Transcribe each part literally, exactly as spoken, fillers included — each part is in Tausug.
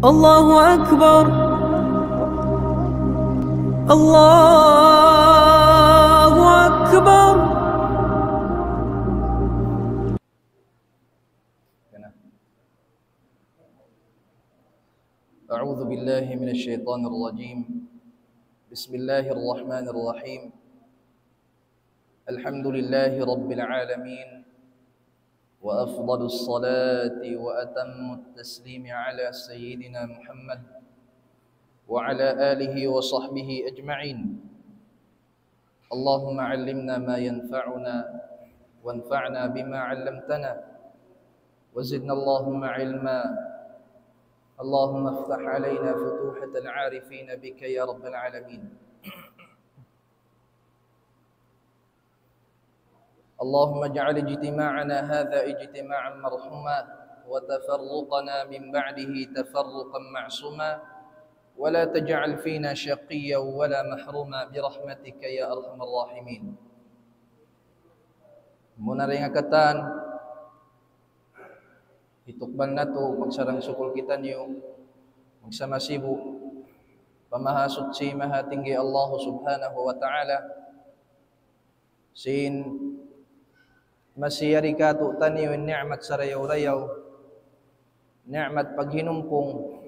الله أكبر. الله أكبر. أعوذ بالله من الشيطان الرجيم. بسم الله الرحمن الرحيم. الحمد لله رب العالمين، وأفضل الصلاة وأتم التسليم على سيدنا محمد وعلى آله وصحبه أجمعين. اللهم علمنا ما ينفعنا وانفعنا بما علمتنا وزدنا اللهم علما. اللهم افتح علينا فتوحة العارفين بك يا رب العالمين. اللهم اجعل اجتماعنا هذا اجتماعا مرحوما وتفرقنا من بعده تفرقا معصوما ولا تجعل فينا شقيا ولا محروما برحمتك يا أرحم الراحمين. Muna dayn ha katan, hitukbal natu', magsarang-sukul kitaniyu, magsama sibu', pa Mahasuchi Mahatinggi Allah Subhanahu wa Ta'ala, sin masi yari kātu'niyu in ni'mat sarayaw-rayaw, ni'mat paghinumkung,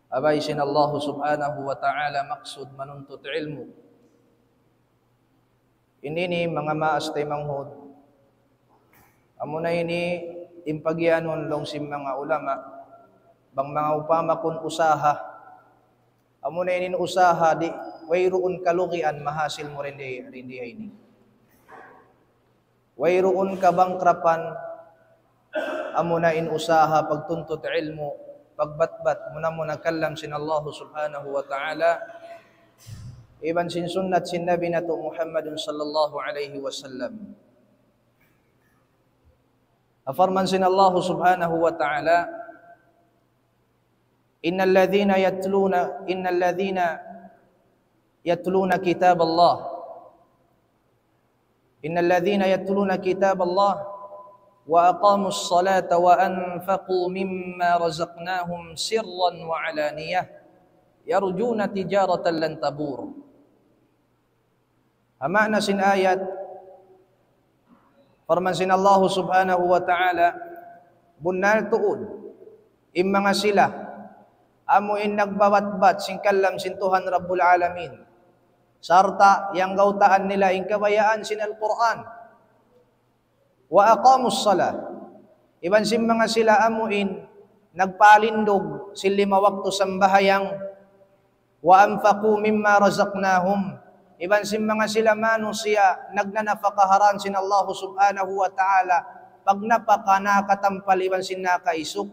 abay sin Allah Subhanahu wa Ta'ala maksud manuntut ilmu'. Ini ini manga maas taymanghud. Amuna ini in pagiyanun laung sin manga ulama, bang manga upama kun usaha. Amuna ini in usaha di' wayruun kalugian mahasil mu dayn di, dayn di ini. Wayruun kabangkrapan, amuna in usaha pagtuntut ilmu', pagbatbat, muna-muna kalam sin Allah Subhanahu wa Ta'ala, iban sin sunnat sin Nabi natu' Muhammadun sallallahu alayhi wasallam. Parman sin Allah Subhanahu wa Ta'ala, إن الذين يتلون، إن الذين يتلون كتاب الله، إن الذين يتلون كتاب الله وأقاموا الصلاة وأنفقوا مما رزقناهم سرا وعلانية يرجون تجارة لن تبور. Ha maana sin ayat, parman sin Allah Subhanahu wa Ta'ala, bunnal tuud in manga sila amu in nagbabatbat sin kalam sin Tuhan Rabbul Alamin, sarta' iyanggawtaan nila in kabayaan sin Al-Qur'an. وأقاموا الصلاة. Iban sin manga sila amu in nagpalindug sin lima waktu sambahayang. وأنفقوا مما رزقناهم. Iban sin manga sila manusiya' nagnanapaka ha dān sin Allah Subhanahu wa Ta'ala, pagnapaka nakatampal iban sin nakaisug.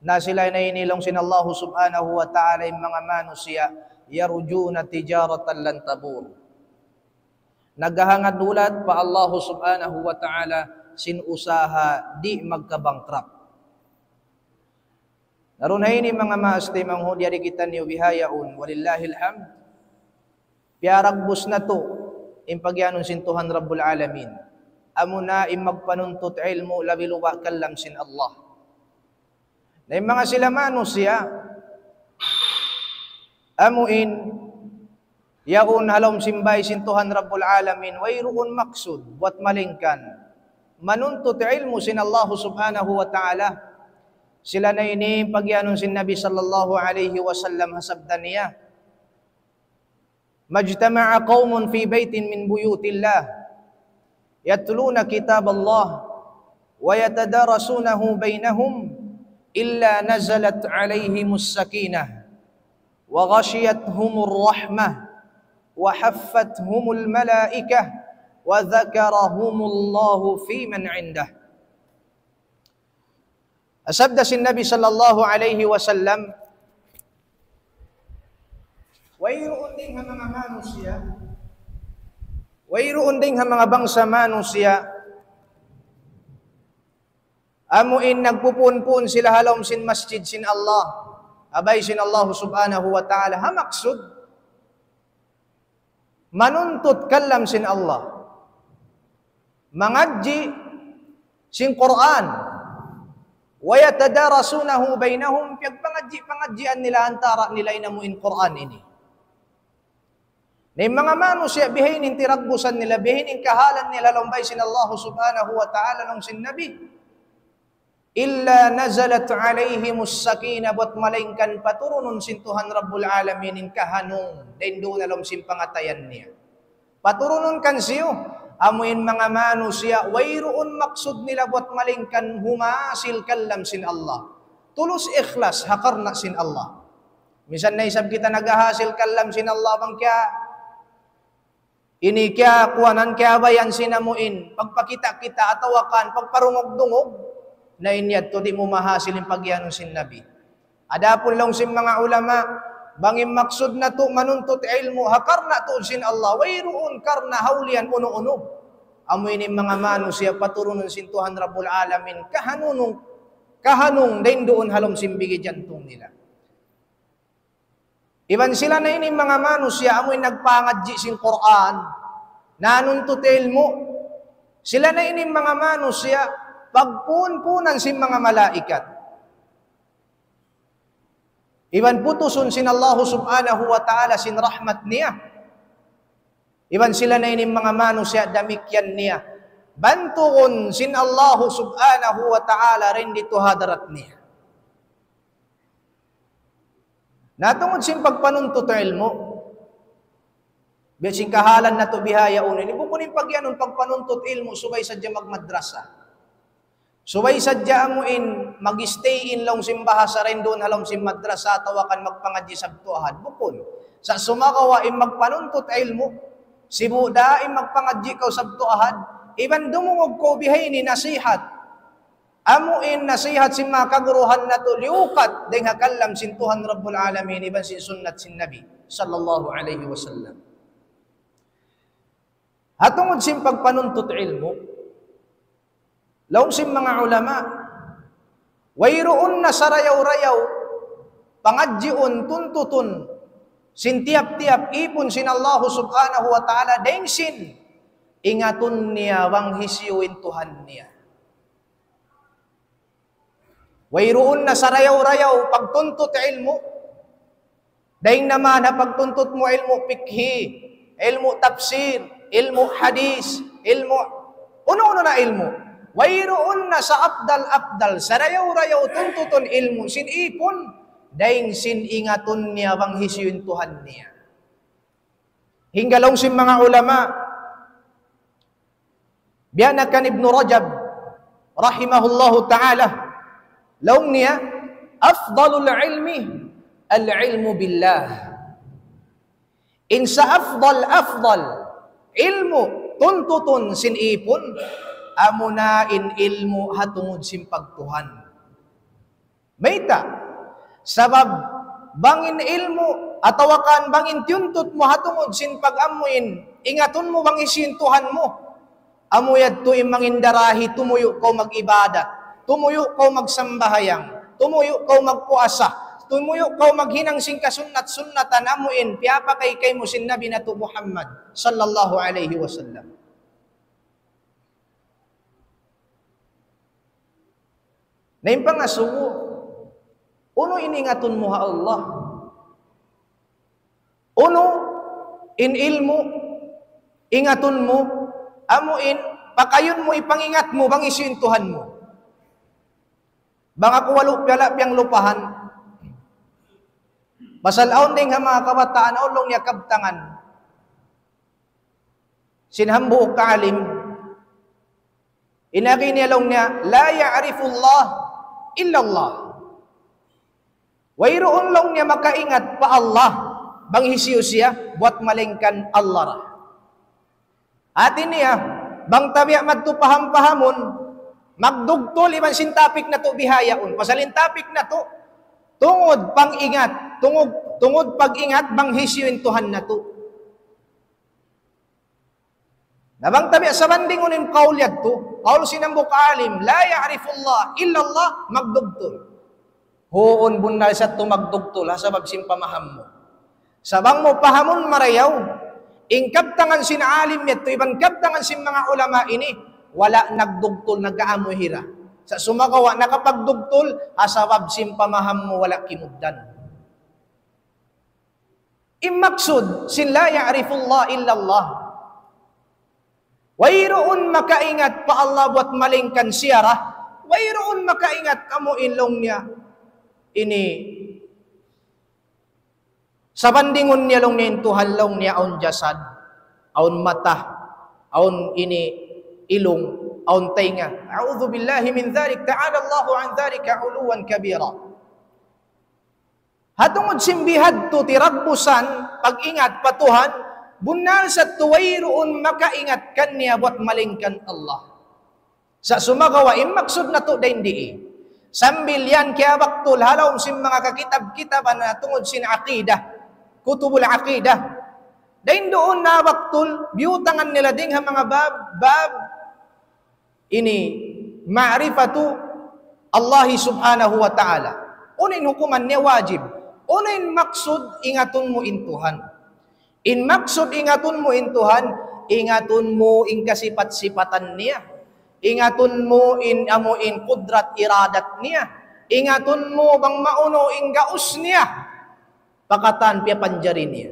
Na sila na ini laung sin Allah Subhanahu wa Ta'ala in manga manusiya', يرجون تجارة لن تبور. Naghahangad hulat pa Allah Subhanahu wa Ta'ala sin usaha di' magka-bankrupt. Na duun ha ini manga maas taymanghud, yari kitaniyu bihaun, walillahil hamd. Piyaragbus natu' in pagiyanun sin Tuhan Rabbul Alamin. Amuna in magpanuntut ilmu' labi luba' kalam sin Allah. Na in manga sila manusiya', amu in yaun ha lawm sin bāy sin Tuhan Rabbul Alamin, wayruun maksud buwat malaingkan manuntut ilmu' sin Allah Subhanahu wa Ta'ala. Sila na ini pagiyanun sin Nabi sallallahu alayhi wasallam ha sabda niya, ما اجتمع قوم في بيت من بيوت الله يتلون كتاب الله ويتدارسونه بينهم إلا نزلت عليهم السكينة وغشيتهم الرحمة وحفتهم الملائكة وذكرهم الله فيمن عنده. Sabda sin Nabi sallallahu alayhi wasallam, wayruun dayn ha manga manusiya', wayruun dayn ha manga bangsa manusiya', amu in nagpupunpun sila ha lawm sin masjid sin Allah, ha bāy sin Allah Subhanahu wa Ta'ala, ha maksud manuntut kalam sin Allah, mangadji' sin Qur'an, ويتدارسونه بينهم, piyagpangadji'-pangadjian nila antara' nila in amu in Qur'an ini. Na in manga manusiya' bihaini in tiraggusan nila, bihaini in kahalan nila laung bay sin Allah subhanahu wa ta'ala, laung sin Nabi. إلا نزلت عليهم السكينة, buwat malaingkan paturunun sin Tuhan Rabbul Alamin in kahanung, dayn duun ha lawm sin pangatayan niya. Paturunun kansiyu, amu in manga manusiya', wayruun maksud nila buwat malaingkan humasil kalam sin Allah. Tulus ikhlas ha karna' sin Allah. Minsan na isab kita naghahasil kalam sin Allah bang kiya ini kiyakuanan, kiyabayan sin amu in pagpakita'-kita' atawa kan pagparungug-dungug, na in yadtu di' mu mahasil in pagiyanun sin Nabi. Adapun laung sin manga ulama, bang in maksud natu' manuntut ilmu' ha karna' tuud sin Allah, wayruun karna' hawlian unu-unu. Amu ini in manga manusiya' paturunun sin Tuhan Rabbul Alamin, kahanunung, kahanung dayn duun ha lawm sin bigi jantung nila. Iban sila na ini in manga manusiya' amu in nagpangadji' sin Qur'an, nanuntut ilmu'. Sila na ini in manga manusiya' pagpunpunan sin manga malaikat. Iban putusun sin Allah subhanahu wa ta'ala sin rahmat niya. Iban sila na ini in manga manusiya' damikkiyan niya bantugun sin Allah subhanahu wa ta'ala dayn didtu ha hadarat niya. Na tungud sin pagpanuntut ilmu', biya' sin kahalan natu' bihaun ini, bukun in pagiyanun pagpanuntut ilmu', subay sadja magmadrasa. Subay sadja amu in mag-stay in laung sin bahasa dayn duun ha lawm sin madrasa atawa kan magpangadji' Sabtu Ahad. Bukun. Sa' sumagawa' in magpanuntut ilmu', sibu' da in magpangadji' kaw Sabtu Ahad, iban dumungug kaw bihaini nasihat. Amu in nasihat sin manga kaguruhan natu' liyukat dayn ha kalam sin Tuhan Rabbul Alamin iban sin sunnat sin Nabi sallallahu alayhi wasallam. Ha tungud sin pagpanuntut ilmu', laung sin manga ulama, wayruun na sarayaw-rayaw pangadjiun, tuntutun sin tiyap-tiyap īpun sin Allah subhanahu wa ta'ala dayn sin ingatun niya bang hisiyu in Tuhan niya. Wayruun na sarayaw-rayaw pagtuntut ilmu'. Dayn naman ha pagtuntut mu ilmu' fikhi, ilmu' tafsir, ilmu' hadis, ilmu' unu-unu na ilmu'. Wayruun na sa afdal-afdal, sarayaw-rayaw tuntutun ilmu' sin īpun, dayn sin ingatun niya bang hisiyu in Tuhan niya. Hangkan laung sin manga ulama, biya' na kan Ibnu Rajab, rahimahullahu ta'ala, laung niya, أفضل العلم العلم بالله. In sa afdal, afdal ilmu' tuntutun sin īpun, amuna in ilmu' ha tungud sin pagtuhan. Mayta'? Sabab bang in ilmu' atawa kan bang in tiyuntut mu ha tungud sin pag-amuin, ingatun mu bang hisiyu in Tuhan mu. Amu yadtu in mangindarahi tumuyu' kaw mag-ibadat, tumuyu' kaw magsambahayang, tumuyu' kaw magpuasa, tumuyu' kaw maghinang sin kasunnat-sunnatan amuin piyapakay kaymu sin Nabi natu' Muhammad sallallahu alayhi wasallam. Na in pangasubu, unu in ingatun mu ha Allah? Unu in ilmu' ingatun mu? Amu in pakayun mu, ipangingat mu bang hisiyu in Tuhan mu. Bang aku walu' piyala' piyanglupahan. Pasal awn dayn ha manga kabataan, awn laung niya kabtangan sin hambuuk alim. In agi niya laung niya, لا يعرف الله إلا الله. Wayruun laung niya makaingat pa Allah, bang hisiyu siya, buwat malaingkan Allah ra. Hati niya, bang tabiya' madtu paham-pahamun, magdugtul iban sin topic natu' bihaun. Pasal in topic natu', tungud pag-ingat, tungud, tungud pag-ingat bang hisiyu in Tuhan natu'. Na bang tabiya' sabandingun in kaul yadtu, kaul sin hambuuk alim, لا يعرف الله إلا الله, magdugtul. Huun, bunnal sa tuud magdugtul, ha sabab sin pamaham mu. Sa' bang mu pahamun marayaw, in kabtangan sin alim yadtu, iban kabtangan sin manga ulama ini, wala' nagdugtul, nag-aamuhira. Sa' sumagawa' nakapagdugtul, ha sabab sin pamaham mu wala' kimugdan. In maksud sin لا يعرف الله إلا الله. Wayruun makaingat pa Allah buwat malaingkan siya ra. Wayruun makaingat amu in laung niya. Ini sabandingun niya laung niya in Tuhan laung niya awn jasad, awn mata, awn ini ilung, awn taynga. أعوذ بالله من ذلك، تعالى الله عن ذلك علوا كبيرا. Ha tungud sin bihadtu tiragbusan, pag-ingat pa Tuhan, bunnal sa tuwayruun makaingat kaniya buwat malaingkan Allah. Sa' sumagawa' in maksud natu' dayn dii. Sambil yan kiyabaktul ha lawm sin manga kakitab-kitaban ha tungud sin aqidah, kutubul aqidah. Dayn duun nabaktul, biyutangan nila dayn ha manga bab, bab ini ma'rifatu Allahi subhanahu wa ta'ala. Unu in hukuman niya wajib. Unu in maksud ingatun mu in Tuhan. In maksud ingatun mu in Tuhan, ingatun mu in kasipat-sipatan niya. Ingatun mu in amu in kudrat iradat niya. Ingatun mu bang maunu in gaus niya. Pa katan piyapanjari niya.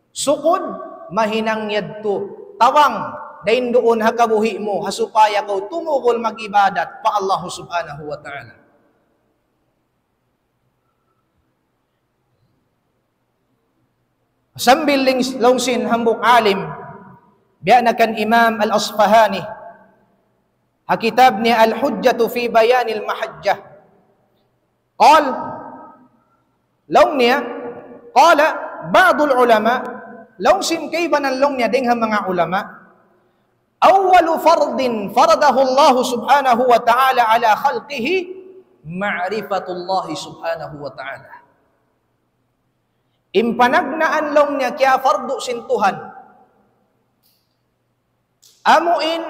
Sukud, mahinang yadtu. Tabang, dayn duun ha kabuhi' mu, ha supaya kaw tumugul mag-ibadat pa Allah subhanahu wa ta'ala. Sambil ling-, laung sin hambuuk alim, biya' na kan Imam Al-Asfahani, ha kitab niya Al-Hujjatu fi Bayanil Mahajjah. قال, laung niya, قال بعض العلماء, laung sin kaibanan laung niya dayn ha manga ulama, أول فرض فرضه الله سبحانه وتعالى على خلقه معرفة الله سبحانه وتعالى. In panagnaan laung niya kiyapardu sin Tuhan. Amu in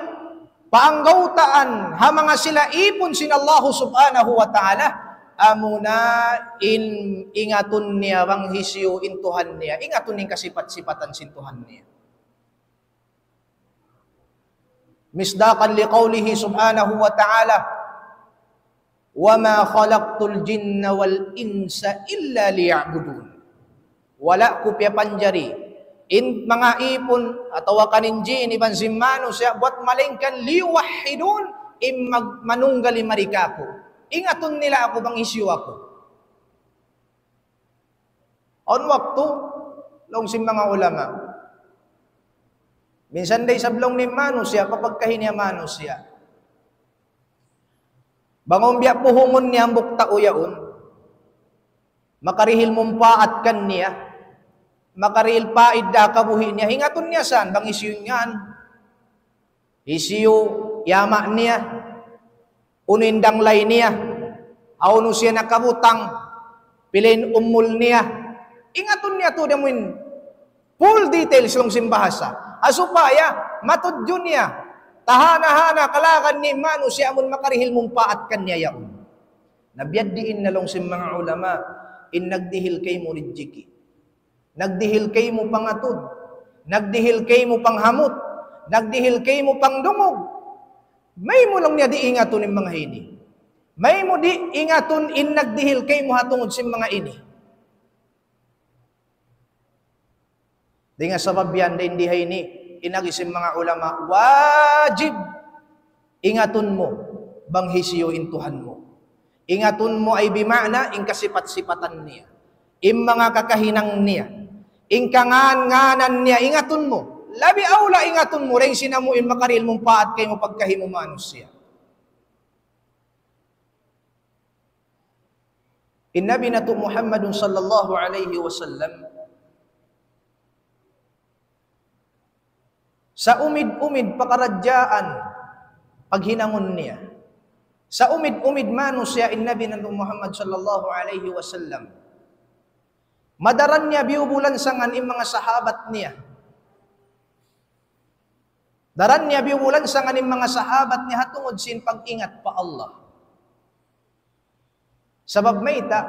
paanggawtaan ha manga sila ipun sin Allahu subhanahu wa ta'ala. Amu na in ingatun niya bang hisiyu in Tuhan niya. Ingatun in kasipat-sipatan sin Tuhan niya. مصداقا لقوله سبحانه وتعالى: وما خلقت الجن والإنس إلا ليعبدون. Wala' ku piyapanjari in manga ipun atawa kan in jin iban sin manusiya' buwat malaingkan ليوحدون, in mag-, manunggali mari kāku'. Ingatun nila aku bang hisiyu aku. Awn waktu, laung sin manga ulama. Minsan da isab laung niya manusiya', papagkahi niya manusiya'. Bang awn biya' puhungun niya hambuuk tau yaun, makarihil mumpaat kaniya, makarihil paid ha kabuhi' niya, ingatun niya san, bang hisiyu in ngān. Hisiyu in ama' niya, unu in danglay niya, hawnu siya nakabutang, pila in umul niya. Ingatun niya tuud amu in full details laung sin bahasa. Ha supaya matudju niya, tahana-hana kalagan niya in manusiya' amun makarihil mumpaat kaniya yaun. Na biya' diin na laung sin manga ulama, in nagdihil kaymu rijiki'. Nagdihil kaymu pangatud. Nagdihil kaymu panghamut. Nagdihil kaymu pangdungug. Maymu laung niya di' ingatun in manga ini. Maymu di' ingatun in nagdihil kaymu ha tungud sin manga ini. Dayn ha sabab yan, dayn di ha ini, in agi sin manga ulama, wajib ingatun mu bang hisiyu in Tuhan mu. Ingatun mu ay bima'na in kasipat-sipatan niya, in manga kakahinang niya, in kangān-ngānan niya, ingatun mu. Labi awla ingatun mu, dayn sin amu in makarihil mumpaat kaymu pagkahi mu manusiya'. In Nabi natu' Muhammadun sallallahu alayhi wasallam, sa umid-umid pakaradjaan paghinangun niya. Sa umid-umid manusiya' in Nabi natu' Muhammad sallallahu alayhi wasallam. Madaran niya biyubulansangan in manga sahabat niya. Daran niya biyubulansangan in manga sahabat niya ha tungud sin pag-ingat pa Allah. Sabab mayta',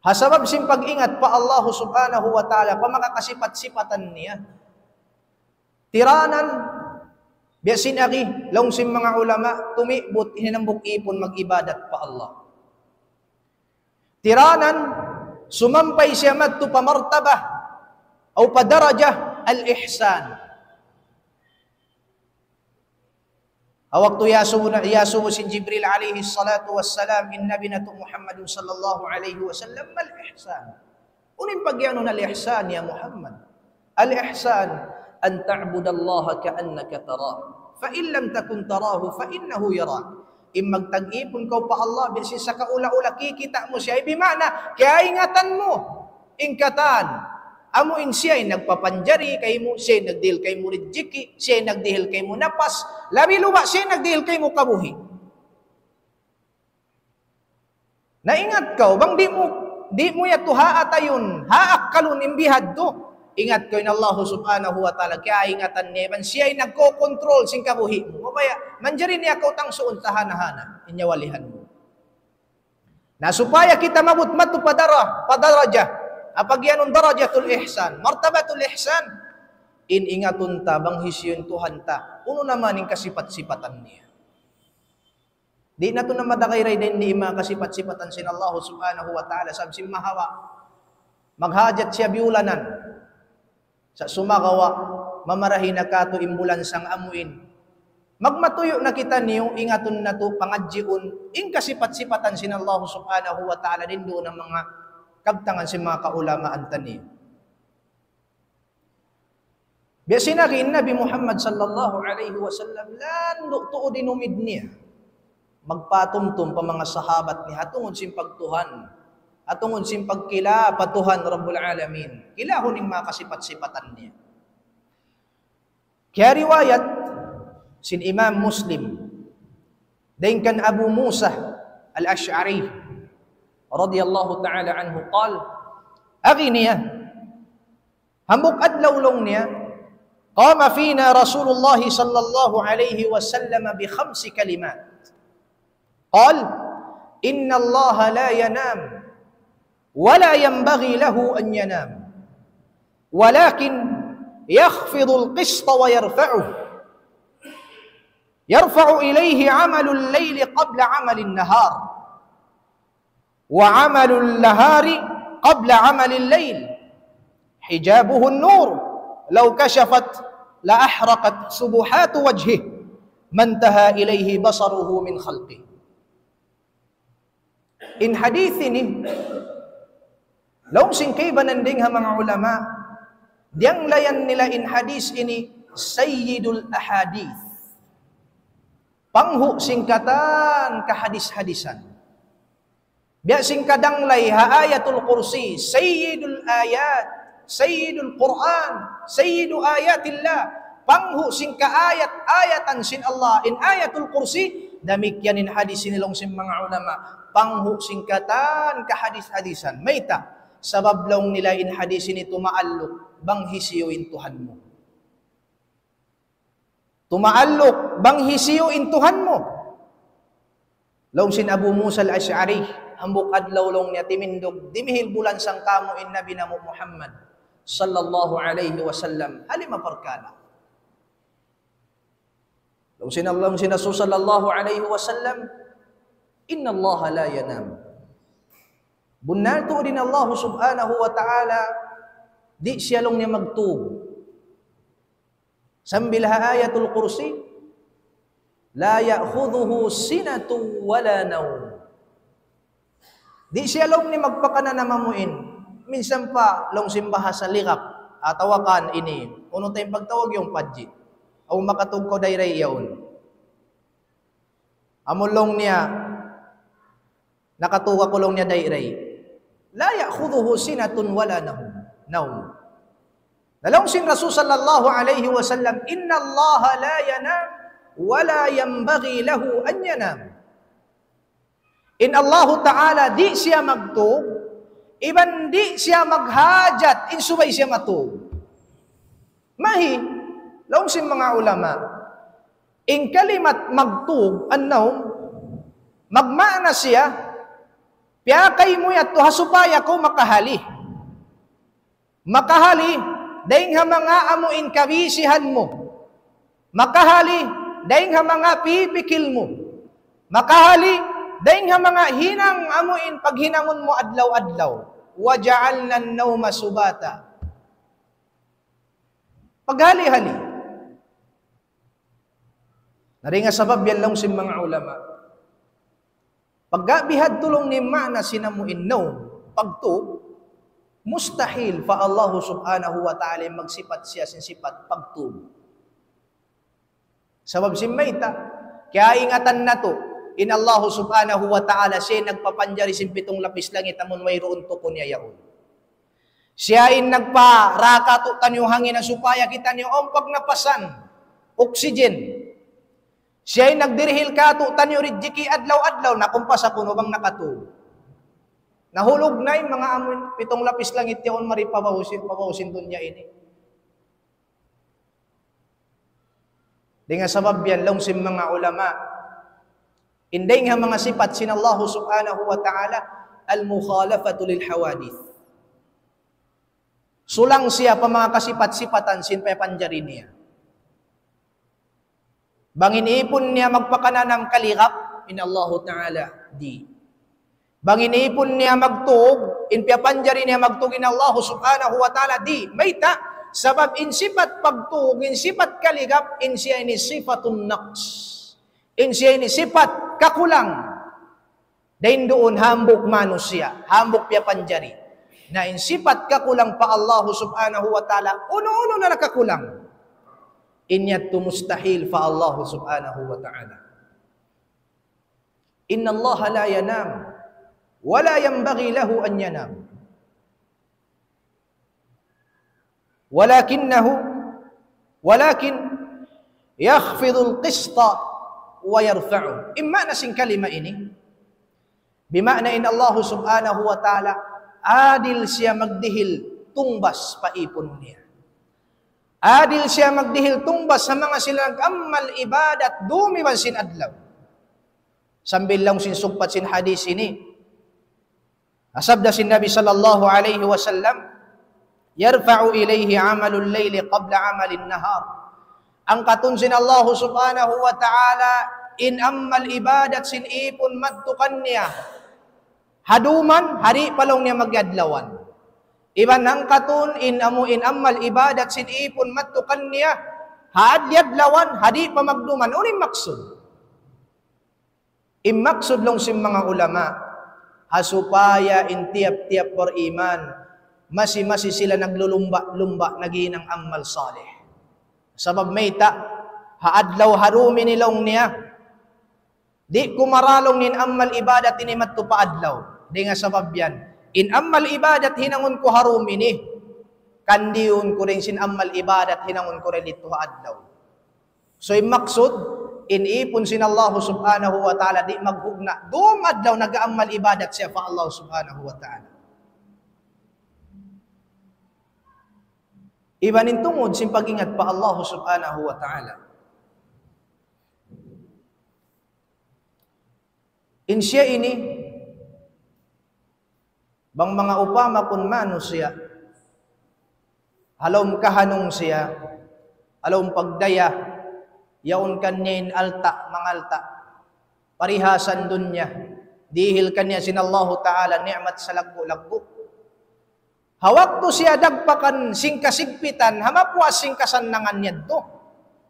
ha sabab sin pag-ingat pa Allah subhanahu wa ta'ala, pa manga kasipat-sipatan niya. Tiranan, Biya' sin agi, laung sin manga ulama, tumibut in hambuuk ipun mag-ibadat pa Allah. Tiranan, sumampay siya madtu pa martabah, aw pa darajah, al-ihsan. Waktu iyasubu na, iyasubu sin Jibril alayhi salatu wassalam, in Nabi natu' Muhammadun sallallahu alayhi wasallam, mal ihsan. Unu in pagiyanun al-ihsan, ya Muhammad? Al-ihsan, an ta'budallaha ka'annaka tarah. Fa in lam takun tarahu, fa innahu yarak. In magtag-ipun kaw pa Allah, biya' sin sakaula-ula kikita' mu siya. Ay, bima'na, kiyaingatan mu. In katan, amu in siya in nagpapanjari kaymu, siya in nagdihil kaymu rijiki, siya in nagdihil kaymu napas, labi luba siya in nagdihil kaymu kabuhi'. Na ingat kaw, bang di' mu, di' mu yadtu haatayun, haakkalun in bihadtu. Ingat kaw in Allah subhanahu wa ta'ala, kiyaingatan niya, iban siya in nagkokontrol sin kabuhi' mu. Mabaya', manjari niya kaw tangsuun tahana-hana, in nyawa-lihan mu. Na supaya kita maabut madtu pa dara-, pa darajah, ha pagiyanun darajatul ihsan, martabatul ihsan, in ingatun ta, bang hisiyu in Tuhan ta, unu na man in kasipat-sipatan niya. Di' natu' na madagay ray dayn di in manga kasipat-sipatan sin Allah subhanahu wa ta'ala, sabab sin mahawa. Maghajat siya biyulanan. Sa' sumagawa', mamarahi na katu' in bulansang amuin. Magmatuyu' na kitaniyu, ingatun natu', pangadjiun, in kasipat-sipatan sin Allah subhanahu wa ta'ala, dayn duun ha manga kabtangan sin manga kaulamaan taniyu. Biya' sin agi in Nabi Muhammad sallallahu alayhi wasallam, landu' tuud in umid niya. Magpatumtum pa manga sahabat niya, ha tungud sin pagtuhan. Ha tungud sin pagkila pa Tuhan Rabbul Alamin. Kilahun in manga kasipat-sipatan niya. Kiyariwayat sin Imam Muslim, dayn kan Abu Musa al-Ash'ari, radiyallahu ta'ala anhu, qal, agi niya, hambuuk adlaw laung niya, قام فينا رسول الله صلى الله عليه وسلم بخمس كلمات. قال: إن الله لا ينام ولا ينبغي له أن ينام، ولكن يخفض القسط ويرفعه، يرفع إليه عمل الليل قبل عمل النهار، وعمل النهار قبل عمل الليل، حجابه النور، لو كشفت لأحرقت سبحات وجهه ما انتهى إليه بصره من خلقه. In hadith ini, laung sin kaibanan dayn ha manga ulama, diyanglayan nila in hadith ini Sayyidul Ahadith. Panghu' sin katan kahadis-hadisan. Biya' sin kadanglay ha Ayatul Kursi, Sayyidul Ayat, Sayyidul Quran, Sayyidu Ayatillah. Panghu' sin kaayat-ayatan sin Allah, in Ayatul Kursi, damikkiyan in hadis ini laung sin manga ulama. Panghu' sin katan kahadis-hadisan. Mayta', sabab laung nila in hadis ini tumaalluk, bang hisiyu in Tuhan mu. Tumaalluk, bang hisiyu in Tuhan mu. Laung sin Abu Musa al-Ash'ari, hambuuk adlaw laung niya timindug, dimihil bulansang kāmu' in Nabi namu' Muhammad, sallallahu alayhi wasallam, ha lima parkala'. Laung sin Allah, laung sin Rasul sallallahu alayhi wasallam, إن الله لا ينام. Bunnal tuud in Allah subhanahu wa ta'ala, di' siya laung niya magtūg. Sambil ha Ayatul Kursi, لا تأخذه سنة ولا نوم. Di' siya laung niya magpakananam amuin. Minsan pa laung sin bahasa ligap, atawa kan ini, unu ta in pagtawag yaun, padji'. Aw makatūg kaw dayray yaun. Amu laung niya, nakatūg aku laung niya dayray. لا تأخذه سنة ولا نوم. نوم. Na laung sin Rasul sallallahu alayhi wasallam, إن الله لا ينام ولا ينبغي له أن ينام. In Allahu Ta'ala di' siya magtūg, iban di' siya maghajat, in subay siya matūg. Mahi, laung sin manga ulama, in kalimat magtūg, an-nawm, magmaana siya, piyakay mu yadtu ha supaya kaw makahali. Makahali, dayng ha manga amu in kabisihan mu. Makahali, dayn ha manga pipikil mu. Makahali, dayn ha manga hinang amuin paghinangun mu adlaw-adlaw. وجعلنا النوم سباتا. Paghali-hali. Na dayn ha sabab yan laung sin manga ulama. Pagka bihadtu laung niya in maana sin amuin nawm, pagtug, mustahil pa Allah subhanahu wa ta'ala magsipat siya sin sipat pagtug. Sabab sin mayta', kaingatan natu', in Allah subhanahu wa ta'ala siya nagpapanjari sin pitung lapis langit amun wayruun tukun niya yaun. Siya in nagpara kātu'niyu hangin na supaya kitaniyu awn pagnapasan, oxygen. Siya in nagdirihil kātu'niyu rijiki' adlaw-adlaw, na kumpasa kunu' bang nakatug. Nahulug na in manga amun pitung lapis langit yaun mari pa babaw sin, pa babaw sin dunya ini. Dayn ha sabab yan laung sin manga ulama, in dayn ha manga sipat sin Allah subhanahu wa ta'ala, المخالفة للحوادث. Sulang siya pa manga kasipat-sipatan sin piyapanjari niya. Bang in īpun niya magpakananam kaligap, in Allahu ta'ala di'. Bang in īpun niya magtug, in piyapanjari niya magtug in Allah subhanahu wa ta'ala di'. Mayta', sabab in sipat pagtug, in sipat kaligap, in siya ini sifatun naqs. In siya ini sipat kakulang. Dayn duun hambuuk manusiya', hambuuk piyapanjari. Na in sipat kakulang pa Allah subhanahu wa ta'ala, unu-unu na nakakulang. In yadtu mustahil pa Allah subhanahu wa ta'ala. إن الله لا ينام ولا ينبغي له أن ينام. ولكنه، ولكن يخفض القسط ويرفعه. In maana sin kalima ini, bima'na in Allah subhanahu wa ta'ala, adil siya magdihil tungbas pa īpun niya. Adil siya magdihil tungbas ha manga sila nag-amal ibadat dum iban sin adlaw. Sambil laung sin sugpat sin hadis ini, sabda sin Nabi sallallahu alayhi wasallam, يرفع إليه عمل الليل قبل عمل النهار. Angkatun sin Allah subhanahu wa ta'ala in amal ibadat sin īpun madtu kaniya ha duman, ha di' pa laung niya mag-adlawan. Iban angkatun in amu in amal ibadat sin īpun madtu kaniya ha adlawan, ha di' pa magduman. Unu in maksud? In maksud laung sin manga ulama, ha supaya in tiyap-tiyap bariman, masi-masi sila naglulumba'-lumba' naghinang amal salih. Sabab mayta', ha adlaw ha dum ini laung niya, di' ku marā laung in amal ibadat ini madtu pa adlaw. Dayn ha sabab yan, in amal ibadat hinangun ku ha dum ini, kandiyun ku dayn sin amal ibadat hinangun ku dayn didtu ha adlaw. So, in maksud, in īpun sin Allah subhanahu wa ta'ala di' maghugna', dum adlaw nag-amal ibadat siya pa Allah subhanahu wa ta'ala. Iban in tungud sin pag-ingat pa Allah subhanahu wa ta'ala. In siya ini, bang manga upama kun manusiya', ha lawm kahanung siya, ha lawm pagdaya, yaun kaniya in alta', mangalta', parihasan dunya, dihil kaniya sin Allahu ta'ala ni'mat salaggu'-laggu'. Ha waktu siya dagpakan sin kasigpitan, ha mapuas sin kasannangan niya yadtu.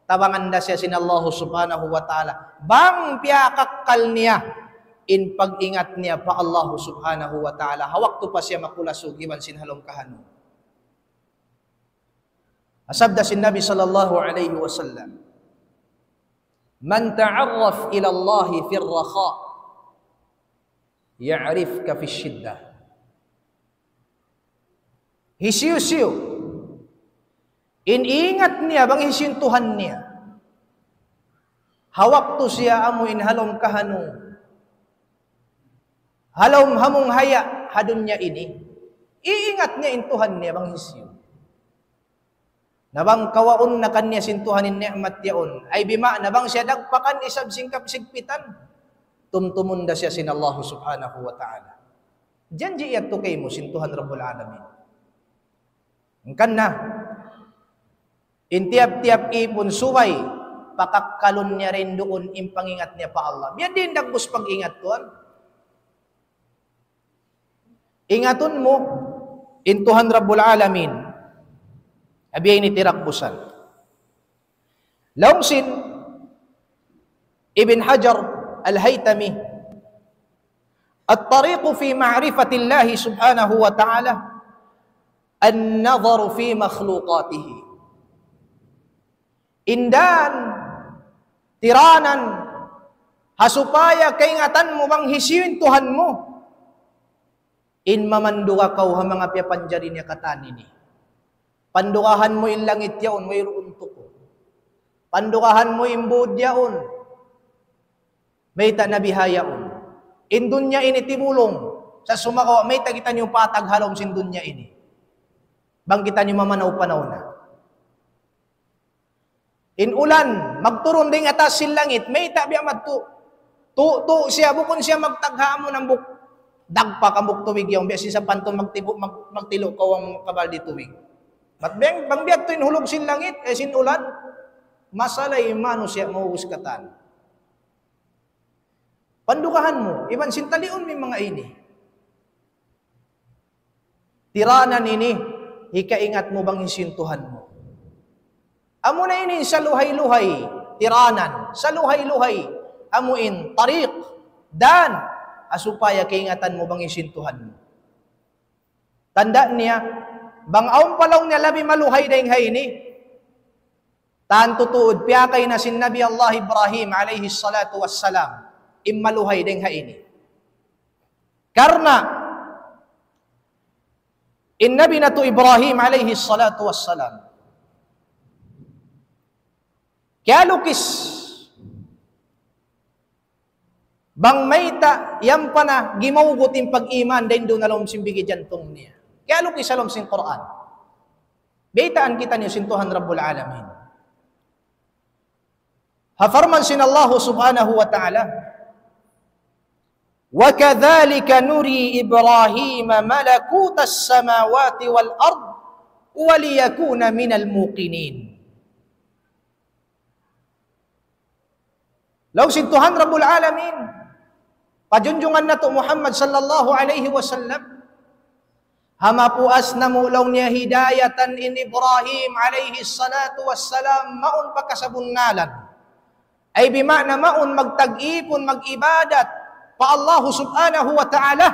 Tabangan da siya sin Allah subhanahu wa ta'ala. Bang piyakakkal niya in pag-ingat niya pa Allah subhanahu wa ta'ala. Ha waktu pa siya makulasug iban sin ha lawm kahanung. Sabda sin Nabi sallallahu alayhi wasallam, من تعرف إلى الله في الرخاء يعرفك في الشدة. Hisiyu-siyu in ingat niya bang hisiyu in Tuhan niya ha waktu siya amu in ha lawm kahanung, ha lawm hamung haya' ha dunya ini, iingat niya in Tuhan niya bang hisiyu. Na bang kawaun na kaniya sin Tuhan in ni'mat yaun, ay bima'na bang siya dagpakan isab sin kasigpitan, tumtumun da siya sin Allah subhanahu wa ta'ala. Janji' yadtu kaymu sin Tuhan Rabbul Alamin. Hangkan na, in tiyap-tiyap īpun subay pakakkalun niya dayn duun in pangingat niya pa Allah. Biya' diin dagbus pag-ingat, tuwan. Ingatun mu in Tuhan Rabbul Alamin. Biya' ini in tiyakbusan. Laung sin Ibn Hajar Al-Haytami, الطريق في معرفة الله سبحانه وتعالى النظر في مخلوقاته. In dan, tiranan, ha supaya kaingatan mu bang hisiyu in Tuhan mu, in mamanduga kaw ha manga piyapanjari niya katan ini. Pandugahan mu in langit yaun, wayruun tuku'. Pandugahan mu in būd yaun, mayta' na bihaun. In dunya ini timulung, sa' sumagawa' mayta' kitaniyu patag ha lawm sin dunya ini. Bang kitaniyu mamanaw-panaw na. In ulan, magturun dayn ha taas sin langit, mayta' biya' madtu. Tu-, tu-, siya, bukun siya magtagha' amu in hambuuk dagpak, hambuuk tubig yaun, biya' sin sapantun magtibu-, mag-, magtilu' kaw amu in kabaldi tubig. Bat bang, bang biya' tu in hulug sin langit, eh, sin ulan, masalay in manusiya' maubus katan. Pandugahan mu, iban sin taliun mu in manga ini. Tiranan ini, hikaingat mu bang hisiyu in Tuhan mu. Amuna ini in saluhay-luhay, tiranan, saluhay-luhay, amu in tariq, dan, ha supaya kaingatan mu bang hisiyu in Tuhan mu. Tanda' niya, bang awn pa laung niya labi maluhay dayn ha ini, tantu tuud, piyakay na sin Nabi Allah Ibrahim alayhi salatu wassalam, in maluhay dayn ha ini. Karna', in Nabi natu' Ibrahim alayhi salatu wassalam, kiyalukis, bang mayta' yan pa na gimawgut in pag-iman dayn duun ha lawm sin bigi jantung niya. Kiyalukis ha lawm sin Qur'an. Baytaan kitaniyu sin Tuhan Rabbul Alamin. Ha parman sin Allah subhanahu wa ta'ala, وكذلك نري إبراهيم ملكوت السماوات والأرض وليكون من الموقنين. Laung sin Tuhan Rabbul Alamin, pa junjungan natu' Muhammad sallallahu alayhi wasallam, ha mapuas namu' laung niya hidayatan in Ibrahim alayhi salatu wassalam, mawn pa kasabunnalan. Ay bima'na mawn magtag-ipun, mag-ibadat pa Allah subhanahu wa ta'ala.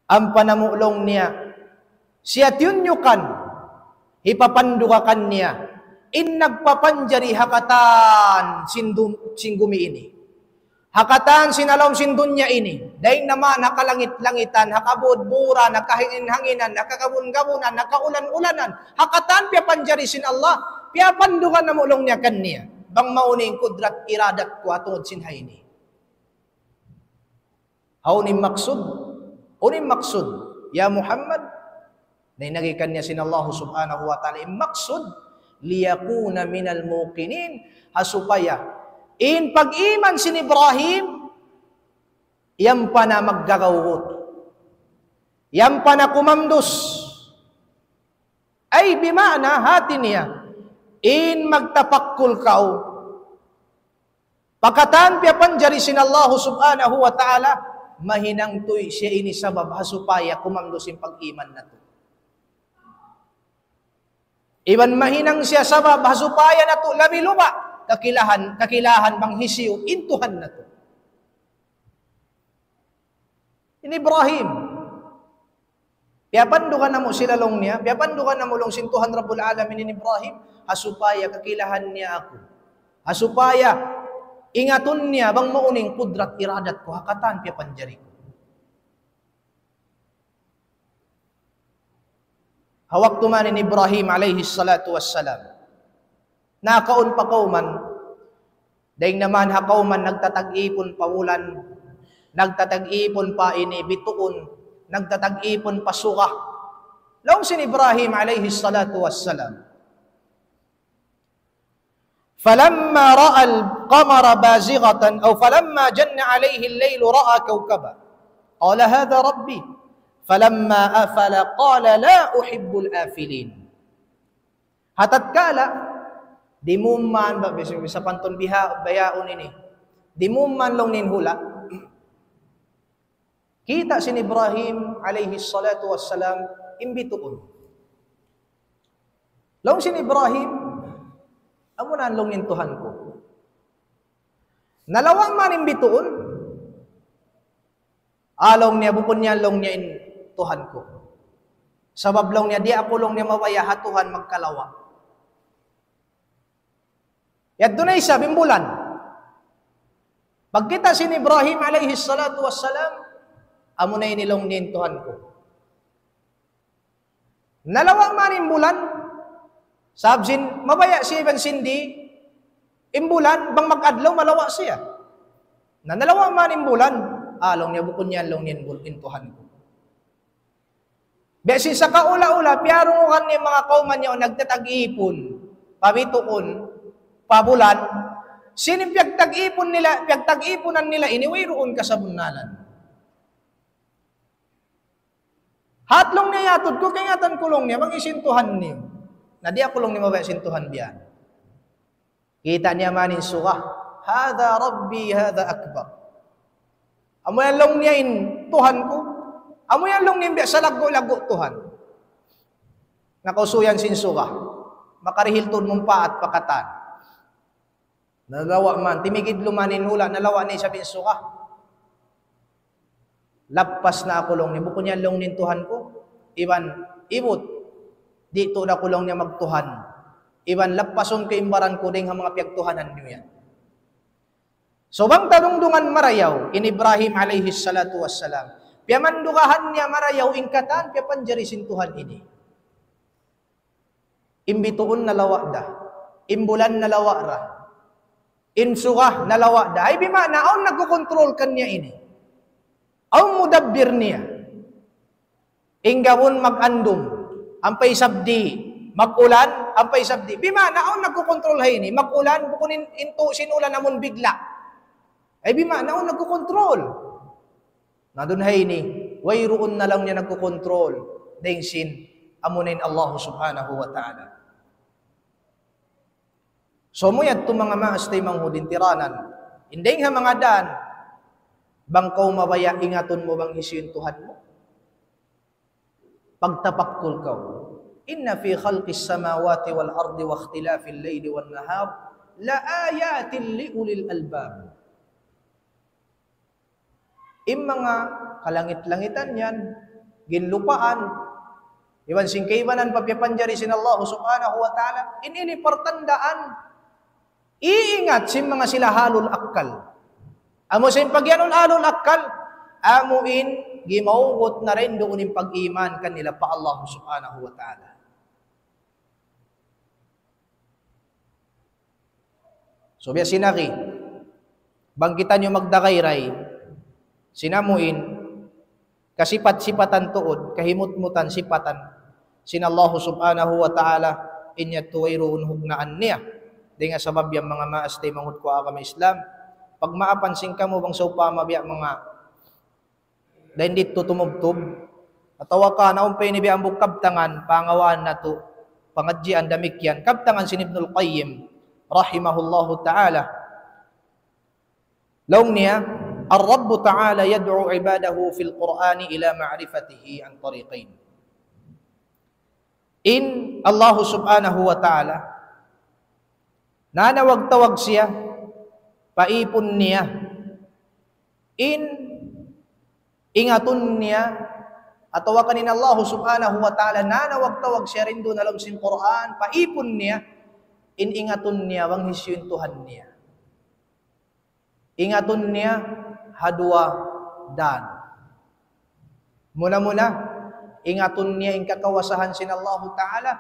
Ampa namu' laung niya, siya tiyunyukan, hipapandugakan niya, in nagpapanjari ha katan sin dun-, sin gumi ini. Ha katan sin ha lawm sin dunya ini. Dayn naman ha kalangit-langitan, ha kabud-buran, ha kahangin-hanginan, ha kakabun-kabunan, ha kaulan-ulanan. Ha katan piyapanjari sin Allah, piyapandugan namu' laung niya kaniya. Bang mawn in kudrat iradat ku ha tungud sin ha ini. Hawnu in maksud? Unu in maksud? Ya Muhammad, na in agi kaniya sin Allah subhanahu wa ta'ala, in maksud, ليكون من الموقنين, ha supaya in pag-iman sin Ibrahim, yan pa na maggagawgut. Yan pa na kumamdus. Ay bima'na hati niya, in magtapakkul kaw, pa katan piyapanjari sin Allah subhanahu wa ta'ala, mahinang tuy siya ini sabab ha supaya kumamdus in pag-iman natu'. Iban mahinang siya sabab ha supaya natu' labi luba' kakilahan, kakilahan bang hisiyu in Tuhan natu'. In Ibrahim, piyapandugan namu' sila laung niya, piyapandugan namu' laung sin Tuhan Rabbul Alamin in Ibrahim, ha supaya kakilahan niya aku. Ha supaya ingatun niya bang mawn in kudrat iradat ku, ha katan piyapanjari ku. Ha waktu man in Ibrahim alayhi salatu wassalam, nakaun pa kawman, dayn naman ha kawman nagtatag-ipun pa bulan, nagtatag-ipun pa ini bituun, nagtatag-ipun pa suga. Laung sin Ibrahim alayhi salatu wassalam, فلما رأى القمر بازغة أو فلما جن عليه الليل رأى كوكبا قال هذا ربي فلما أفل قال لا أحب الآفلين. Ha tatkala Dimuman, ba, bisa, bisa pantun biha, bayaun ini. Dimuman laung niya in hula'. Kita' sin Ibrahim alayhi salatu wassalam, in bituun. Laung sin Ibrahim, "Amu na laung niya in Tuhan ku." Nalawa' man in bituun. "Ah," laung niya, "bukun yan laung niya in Tuhan ku. Sabab," laung niya, "di' aku laung niya mabaya' ha Tuhan magkalawa'." Yadtu na isab in bulan. Pagkita' sin Ibrahim alayhi salatu wassalam, "Amu na ini laung niya in Tuhan ku." Nalawa' man in bulan, sabab sin, mabaya' siya iban sin di', in bulan, bang mag-adlaw, malawa' siya. Na nalawa' man in bulan, "Ah," laung niya, "bukun yan laung niya in bul-, in Tuhan ku." Biya' sin sakaula-ula, piyarungugan niya in manga kawman niya, nagtatag-ipun, pa bituun, pa bulan, sin piyagtag-ipun nila, piyagtag-ipunan nila ini, wayruun kasabunnalan. "Hat laung niya yatud ku, kaingatan ku laung niya, bang hisiyu in Tuhan niyu. Na di' aku laung niya mabaya' sin Tuhan biya'." Kita' niya man in suga. "Hadha Rabbi, hadha akbar." "Amu yan laung niya in Tuhan ku. Amu yan laung niya in biya' salaggu'-laggu' Tuhan." Nakausuyan sin suga. Makarihil tuud mumpaat pa katan. Nalawa' man, timigidlu man in hula', nalawa' na isab in suga. "Lappas na aku laung niya, bukun yan laung niya in Tuhan ku. Iban, ibut, di' tuud aku laung niya magtuhan. Iban lappasun ku in baran ku dayng ha manga piyagtuhanan niyu yan." So bang ta dungdungan marayaw, in Ibrahim alayhi salatu wassalam, piyamandugahan niya marayaw in katan, piyapanjari sin Tuhan ini. In bituun nalawa' da. In bulan nalawa' da. In suga nalawa' da. Ay, bima'na, awn nagkukontrol kaniya ini. Awn mudabbir niya. In gabun mag-andum, ampa isab di', mag-ulan, ampa isab di'. Bima'na, awn nagkukontrol ha ini. Mag-ulan, bukun in, in tu-, sin ulan amun bigla'. Ay, bima'na, awn nagkukontrol. Na duun ha ini, wayruun na laung niya nagkukontrol dayng sin amuna in Allah Subhanahu wa Ta'ala. So, amu yadtu manga maas taymanghud in tiranan. In dayng ha manga dan, bang kaw mabaya', ingatun mu bang hisiyu in Tuhan mu? Pagtapakkul kaw. إن في خلق السماوات والأرض واختلاف الليل والنهار لآيات لأولي الألباب. In manga kalangit-langitan yan, ginlupaan, iban sin kaibanan pa piyapanjari sin Allah Subhanahu wa Ta'ala, in ini partandaan, iingat sin manga sila ahlul akkal. Amu sin pagiyanun ahlul akkal, amu in gimawgut na rin duun in pag-iman kanila pa Allah Subhanahu wa Ta'ala. So, biya' sin agi, bang kitaniyu magdagayray, sin amu in, kasipat-sipatan tuud, kahimutmutan sipatan, sin Allah Subhanahu wa Ta'ala, in yadtu wayruun hugnaan niya. Dayn ha sabab yan manga maas taymanghud ku ha agama Islam, pagmaapan sin kamu bang sawpama biya' manga dayn didtu tumubtub. Atawa ka naun pa ini biya' hambuuk kabtangan, pangawaan natu', pangadjian damikkiyan. Kabtangan sin Ibnul Qayyim, rahimahullahu ta'ala. Laung niya, الرب تعالى يدعو عباده في القرآن إلى معرفته عن طريقين. In Allah Subhanahu wa Ta'ala, nanawag-tawag siya pa ipun niya. In ingatun niya, atawa kan in Allah Subhanahu wa Ta'ala, nanawag-tawag siya rindu na lawm sin Qur'an, pa ipun niya, in ingatun niya, bang hisiyu in Tuhan niya. Ingatun niya ha duwa dan. Muna-muna, ingatun niya in kakawasahan sin Allahu Ta'ala,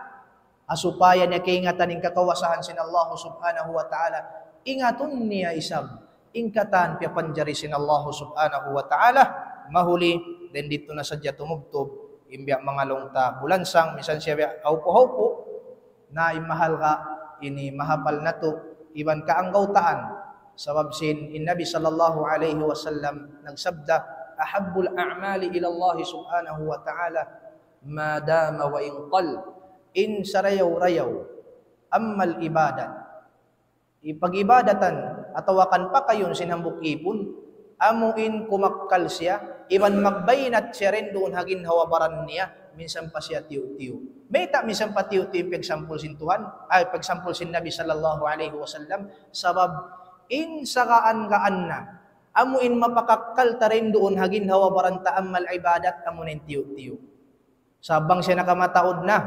ha supaya niya kaingatan in kakawasahan sin Allahu Subhanahu wa Ta'ala. Ingatun niya isab in katan piyapanjari sin Allahu Subhanahu wa Ta'ala. Mahuli, dayn didtu na sadja tumubtub, in biya' manga laung ta bulansang, misan siya biya' haupu-haupu, na in mahalga' ini mahapal natu', iban kaanggawtaan. Sabab sin in Nabi sallallahu alayhi wasallam nagsabda, أحب الأعمال إلى الله سبحانه وتعالى ما دام وإن قل. In sarayaw-rayaw amal ibadat, ipag-ibadatan atawa kan pakayun sin hambuuk ipun, amu in kumakkal siya, iban magbaynat siya dayn duun ha ginhawa-baran niya, minsan pa siya tiyu'-tiyu'. Mayta' minsan pa tiyu'-tiyu' in piyagsampul sin Tuhan, ay, piyagsampul sin Nabi sallallahu alayhi wasallam, sabab in sagaan-gaan na, amu in mapakakkal ta dayn duun ha ginhawa-baran ta amal ibadat, amu na in tiyu'-tiyu'. Sa' bang siya nakamataud na,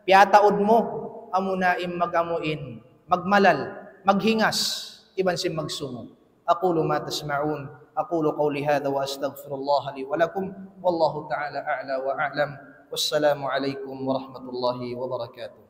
piyataud mu, amu na in mag-amu in, magmalal, maghingas, iban sin magsungu. أقول ما تسمعون، أقول قولي هذا وأستغفر الله لي ولكم، والله تعالى أعلى وأعلم، والسلام عليكم ورحمة الله وبركاته.